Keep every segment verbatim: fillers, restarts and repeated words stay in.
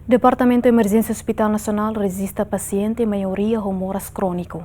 Departamentu Emerjénsia Hospital Nasionál rejista pasiente maioria ho moras króniku.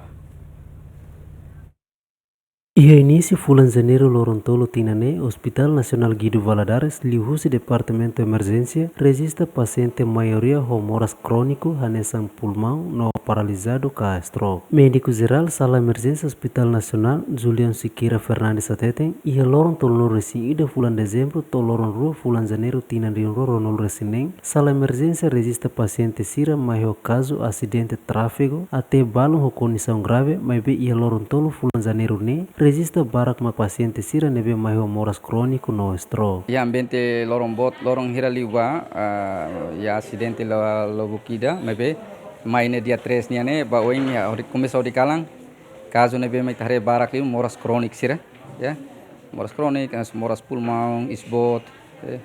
Iha inísiu fulan Janeiru loron tolu tinan ne'e, Hospital Nasionál Guido Valadares, liuhusi Departamentu Emerjénsia, rejista pasiente maioria ho moras króniku hanesan pulmaun no paralizadu ka stroke. Médiku Jerál Sala Emerjénsia Hospital Nasionál, Julian Siqueira Fernandes hateten, iha loron tolunulu-resin-ida fulan Dezembru to'o loron rua fulan Janeiru tinan rihun rua ruanulu-resin-neen, Sala Emerjénsia rejista pasiente sira mai ho kazu asidente tráfegu até balun ho kondisaun grave, maibé iha loron tolu fulan Janeiru ne'e rejista barak mak pasiente sira ne'ebé mai ho moras króniku no stroke. Iha ambiente loron boot, loron hira liubá, ah, iha asidente la lubuk ida, maibé mai ne'e dia três nian ne'e, ba oin iha hodi komesa hodi kalan, kazu ne'ebé mai ita haree barak liu moras króniku sira, ya. Moras króniku, as moras pulmaun, isboot, eh,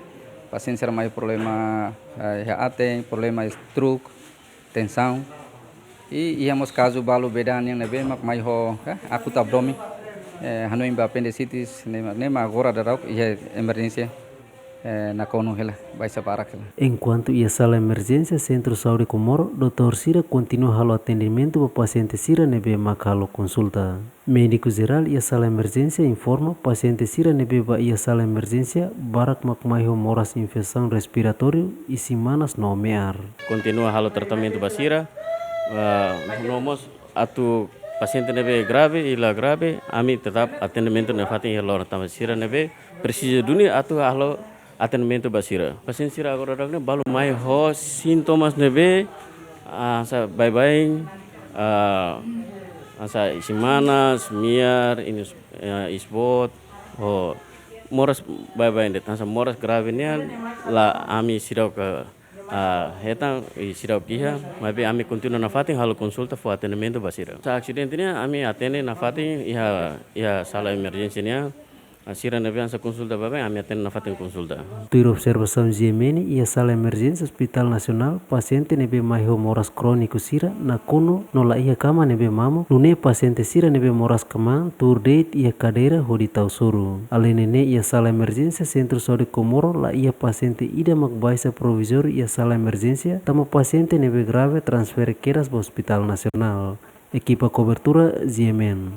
pasiente sira mai problema, eh, iha aten, problema stroke, tensaun. I iha mós kazu balu bee da'an nian ne'ebé mak mai ho, eh, akútu abdómen, eh, hanoin ba apendisitis, ne'e mak, ne'e mak agora daudauk iha emerjénsia, eh, nakonu hela, baixa barak hela. Enkuantu iha Sala Emerjénsia Sentru Saúde Comoro, doutór sira kontinua halo atendimentu ba pasiente sira ne'ebé mak halo konsulta. Médiku Jerál iha Sala Emerjénsia informa pasiente sira ne'ebé ba iha Sala Emerjénsia barak mak mai ho moras infesaun respiratóriu, isin-manas no me'ar. Kontinua halo tratamentu ba sira, ah, no mós atu pasiente ne'ebé grave i la grave, ami tetap atendimentu nafatin iha loron, tanba sira ne'ebé presiza duni atu halo atendimentu ba sira. Pasiente sira agora daudaun ne'e balu mai ho sintomas ne'ebé, ah, hanesan baibain, ah, hanesan isin-manas, me'ar, inis-, eh, isboot, ho moras baibain de'it, hanesan moras grave nian la ami seidauk, ah, hetan, i seidauk iha, maibé ami kontinua nafatin halo konsulta fó atendimentu ba sira. Hanesan asidente nian ami atende nafatin iha, iha Sala Emerjénsia nian, ah, sira ne'ebé hanesan konsulta baibain, ami atende nafatin konsulta. Tuir observasaun G M N, iha Sala Emerjénsia Hospital Nasionál, pasiente ne'ebé mai ho moras króniku sira nakonu no la iha kama ne'ebé mamuk, nune'e pasiente sira ne'ebé moras kmaan tuur de'it iha kadeira hodi tau soru. Aleinde ne'e, iha Sala Emerjénsia Sentru Saúde Comoro la iha pasiente ida mak baixa provizóriu iha Sala Emerjénsia, tanba pasiente ne'ebé grave transfere kedas ba Hospital Nasionál. Ekipa kobertura G M N.